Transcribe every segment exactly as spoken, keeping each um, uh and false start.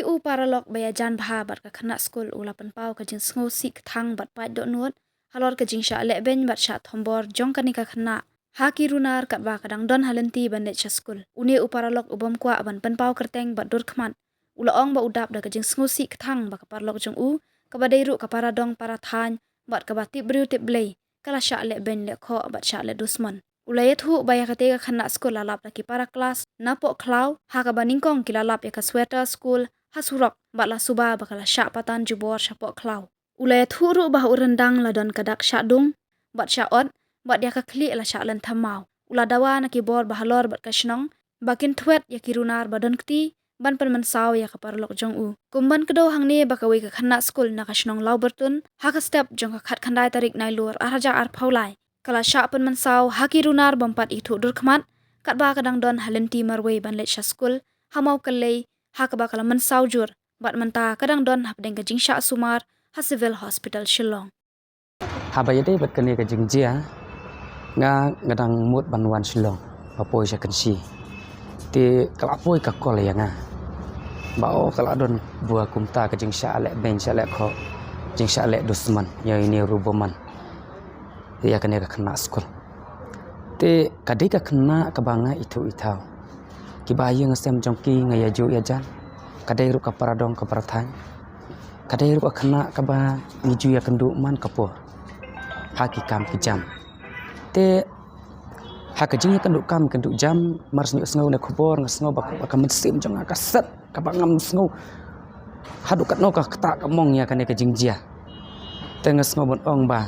U paralok ba ïajan bha bad ka khynnah skul u la pynpaw ka jingsngewsih kthang bad pait dohnud halor ka jingshah lehbeiñ bad shah thombor jong kane ka khynnah ha ki runar katba ka dang don ha lynti ban leit sha skul. Une u paralok u bym kwah ban pynpaw kyrteng bad dur khmat u la ong ba u dap da ka jingsngewsih kthang ba ka paralok jong u, kaba dei ruh ka para dong para thaiñ bad kaba tip briew tip Blei, ka la shah lehbeiñ lehkhoh bad shah leh dusmon. U la ïathuh ba ïa kata ka khynnah skul la lap da ki para klas na Pohkhlaw, ha kaba nyngkong ki la lap ïa ka sweater skul ha surok bad la suba ba ka la shah patan jubor sha Pohkhlaw. U la ïathuh ruh ba ha u ryndang la don ka dak shah dung bad shah ot bad ïa ka khlieh la shah lynthem maw. U la dawa na ki bor ba halor bad ka shnong ba kin thwet ïa ki runar ba don kti ban pynmynsaw ïa ka paralok jong u. Kum ban kdew hangne ba kawei ka khynnah skul na ka shnong Lawbyrtun ha ka step jong ka khatkhyndai tarik Nailur ar hajar arphew lai ka la shah pynmynsaw ha ki runar bym pat ithuh dur khmat katba ka dang don ha lynti marwei ban leit sha skul ha Mawkyllei, ha kaba ka la mynsaw jur bad mynta ka dang don hapdeng ka jingshah sumar ha Civil Hospital Shillong. Haba ïadei bad kane ka jingjia, nga nga dang mut ban wan Shillong ba poi sha Kynshi. Te ka la poi ka call ïa nga ba o ka la don bua kumta ka jingshah lehbeiñ shah lehkhoh, jingshah leh dusmon ïa ine u ruh bymman ïa kane ka khynnah skul. Te ka dei ka khynnah kaba nga ithuh ithaw. Kiba ïing sem jong ki nga ïa ju ïa jan. Ka dei ruh ka para dong ka para thaiñ. Ka dei ruh ka khynnah kaba ngi ju ïa kynduh man ka por ha ki kam ki jam. Te ha ka jingïa kynduh kam kynduh jam, mar shu sngew ne khubor nga sngew ba ka mynsiem jong nga ka set kaba ngam sngew haduh katno ka ktah ka mong ïa kane ka jingjia. Te nga sngew ban ong ba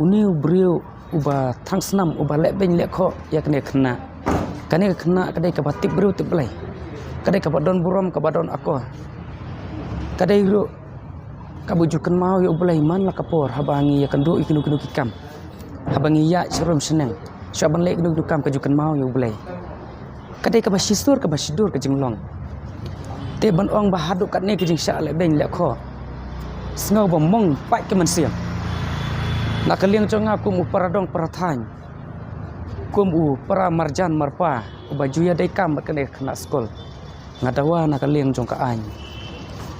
une u briew uba thrang snam uba lehbeiñ lehkhoh ïa kane ka khynnah. Kane ka khynnah ka dei kaba tip briew tip Blei. Ka dei kaba don burom kaba don akor. Ka dei ruh kaba ju kynmaw ïa u Blei man la ka por haba ngi ïa kynduh ïa kino kino ki kam. Haba ngi ïaid sharum shaneng shuwa ban leh kino kino kam ka ju kynmaw ïa u Blei. Ka dei kaba shisur kaba shidur ka jinglong. Te ban ong ba haduh katne ka jingshah lehbeiñ lehkhoh, sngew ba mong pait ka mynsiem. Na ka liang jong nga kum u para dong para thaiñ, kum u para marjan marpa uba ju ïa dei kam bad kane ka khynnah skul, nga dawa na ka liang jong ka aiñ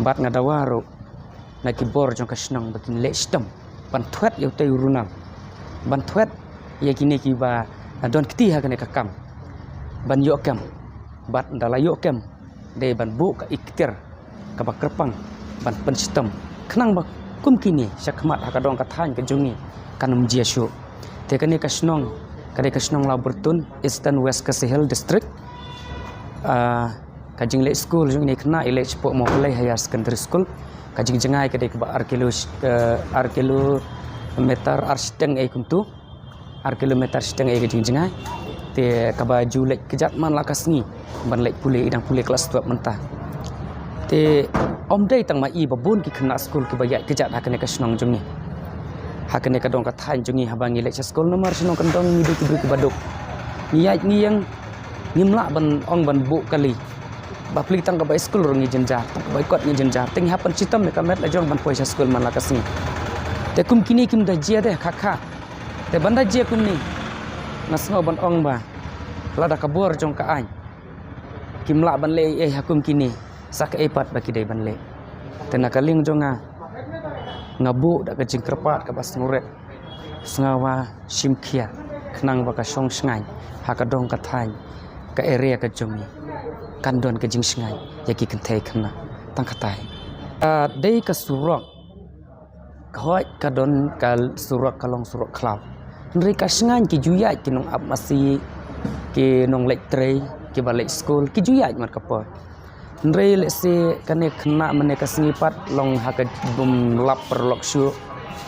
bad nga dawa ruh na ki bor jong ka shnong ba kin leh shitom ban thwet ïa utei u runar, ban thwet ïa kine kiba don kti ha kane ka kam ban ïoh kem. Bad ynda la ïoh kem dei ban buh ka ikhtiar kaba kyrpang ban pynshitom khnang ba kum kine shakhmat ha ka dong ka thaiñ ka jong ngi kan ym jia shuh. Te kane ka shnong ka dei ka shnong Lawbyrtun, Eastern West Khasi Hills District. Ah, ka jingleit skul jong ine i khynnah i leit shapoh Mawkyllei Higher Secondary School. Ka jingjngai ka dei kaba ar kilo, eh, ar kilometer ar shiteng ei kumtu. Ar kilometer shiteng ei ka jingjngai. Te kaba ju leit kjat man la ka sngi ban leit pule, i dang pule klas twelve mynta. Te ym dei tang ma i, ba bun ki khynnah skul kiba ïaid kjat ha kane ka shnong jong ngi, ha kane ka dong ka thaiñ jong ngi haba ngi leit sha skul namar shnong kan dong ngi dei ki briew kiba duk. Ngi ïaid ngi ïeng, ngim lah ban ong ban buh kali. Ba pli tang kaba i skul ruh ngi jynjar, tang kaba i kot ngi jynjar. Te ngi hap ban shitom ïa ka met la jong ban poi sha skul man la ka sngi. Te kum kine kim da jia de kha kha. Te ban da jia kumne nga sngew ban ong ba lada ka bor jong ka aiñ kim lah ban leh ei ei ha kum kine, sa kaei pat ba ki dei ban leh. Te na ka liang jong nga, nga buh da ka jingkyrpad kaba sngewrit, sngew ba shim khia khnang ba ka shong shngaiñ ha ka dong ka thaiñ, ka area ka jong ngi kan don ka jingshngaiñ ïa ki kynthei khynnah tang katai. Ka dei ka surok, ka hoi ka don ka surok, ka long surok khlaw. Hynrei ka shngaiñ ki ju ïaid ki nong ap masi, ki nong leit trei, kiba leit skul, ki ju ïaid mat ka por. Hynrei lehse kane khynnah mynne ka sngi pat long ha ka bym lap paralok shuh,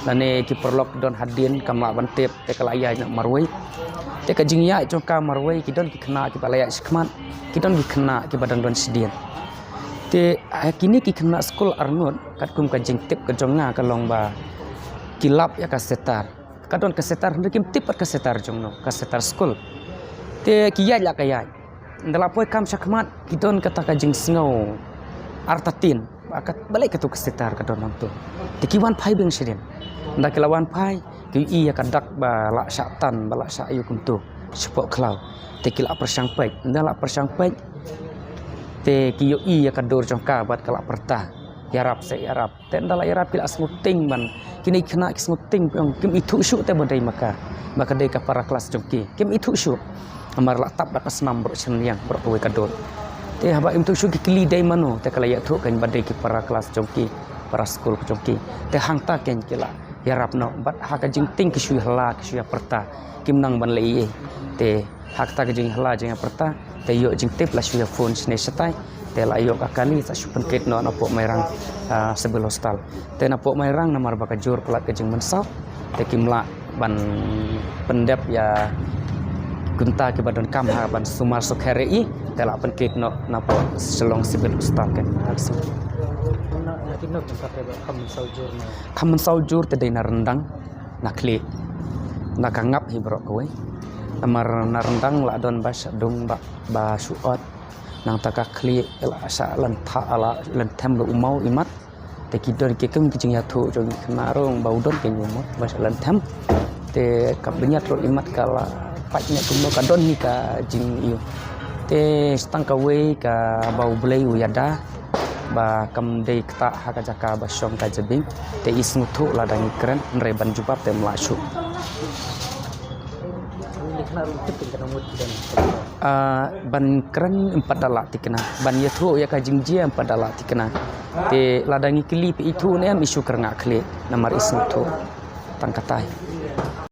lane ki paralok don hadien kam lah ban tip, te ka la ïaid noh marwei. Te ka jingïaid jong ka marwei ki don ki khynnah kiba la ïaid shakhmat, ki don ki khynnah kiba dang don shadien. Te ha kine ki khynnah skul arngut, katkum ka jingtip ka jong nga ka long ba ki lap ïa ka setar. Ka don ka setar hynrei kim tip pat ka setar jong no, ka setar skul. Te ki ïaid la ka ïaid. Ynda la poi kam shakhmat ki don kata ka jingsngew artatien ba ka, balei katu ka setar ka don hangto. Te ki wan phai biang shadien. Ynda ki la wan phai ki ïohi ïa ka dak ba la shah tan, ba la shah ïoh kumto shapoh khlaw. Te ki la pyrshang peit. Ynda la pyrshang peit Te ki ïohi ïa ka dur jong ka bad ka la pyrta, ïarap se ïarap. Te ynda la ïarap ki la sngewthuh ban, kine ki khynnah ki sngewthuh, kim ithuh shuh te ba dei ma ka, ba ka dei ka para klas jong ki. Kim ithuh shuh. Namar la tap da ka snam baroh shynriang, baroh kawei ka dur. Te haba im ithuh shuh ki kylli dei mano, te ka la ïathuh kan ba dei ki para klas jong ki, para skul jong ki. Te hangta kan ki la ïarap noh, bad ha ka jingtieng ki shu ïa hla, ki shu ïa pyrta, kim nang ban leh ei ei. Te ha kata ka jingïa hla jingïa pyrta, te ïoh jingtip la shu ïa phone shane shatai. Te la ïoh ka kali sa shu pynkit noh napoh Mairang, ah, Civil Hospital. Te napoh Mairang namar ba ka jur palat ka jingmynsaw, te kim lah ban pyndep ïa ki bynta kiba donkam ha ban sumar sukher ïa i, te la pynkit noh napoh Shillong Civil Hospital kan. Tang shu. Ki nong jong ka te ba kham mynsaw jur na. Kham mynsaw jur te dei na ryndang, na khlieh. Na ka ngap hi baroh kawei. Namar na ryndang la don ba shadung ba, ba shu ot. Nangta ka khlieh la shah lyntha, la lynthem ruh u maw imat. Te ki don ki kem ki jingïathuh jong ki khynnah ruh ba u don ki u maw ba shah lynthem. Te ka bniat ruh imat ka la pait ne kumno ka don hi ka jingïoh. Te tang kawei kaba U Blei u ïada ba kam dei ktah ha ka jaka ba shong ka jabieng. Te i sngewthuh lada ngi kren hynrei ban jubab te ym lah shuh. Ni khynnah ruh tip ka nang mut ki don. Ah, ban kren ym pat da lah thikna. Ban ïathuh ïa ka jingjia ym pat da lah thikna. Te lada ngi kylli phi ithuh ne em, i shu kyrngah khlieh namar i sngewthuh. Tang katai.